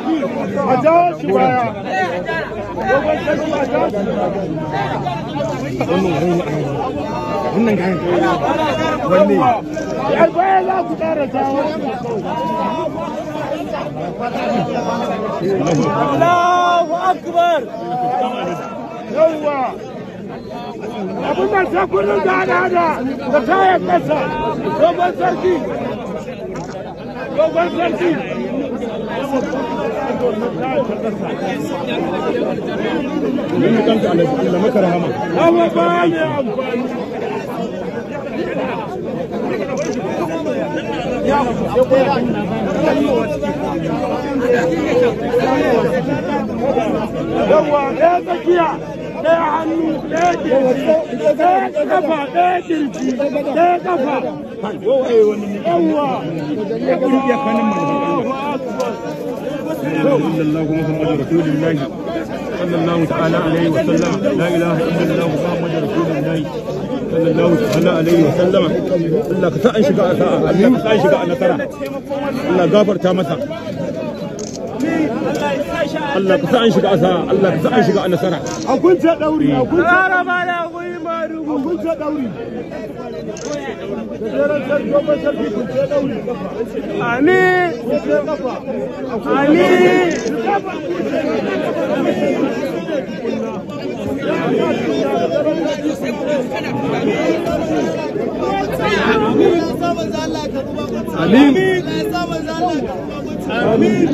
sarki a jawo shi baya. Dogon sarki a jawo shi baya. Wannan gayan wanne? Ai baya za ku ƙara jawo. Allahu Akbar. Yawwa. Abin da sai kun rinka hada da tayar ƙasa. Dogon sarki. Dogon sarki. Allah maka rahama. Hawa ba ne amfani. Yawwa, ɗaya tsakiya, ɗaya hannu, ɗaya kirji, ɗaya kafa, ɗaya kirji, ɗaya kafa. Yawwa. Allahu Muhammadu Rasulullahi sallallahu ta'ala alaihi wa sallam. La ilaha illallah Muhammadu Rasulullahi sallallahu ta'ala alaihi wa sallam. Allah ka sa an shiga sa'a, Allah ka sa an shiga a nasara. Allah gafarta masa. Allah ka sa an shiga sa'a, Allah ka sa an shiga a nasara. A kunce ɗauri, a kunce Ƙara mana guri marugu. a kunce ɗauri. Gajeren sarki, dogon sarki kunce ɗauri kafa. Amin. Kunce kafa. Amin. Amin. Amin.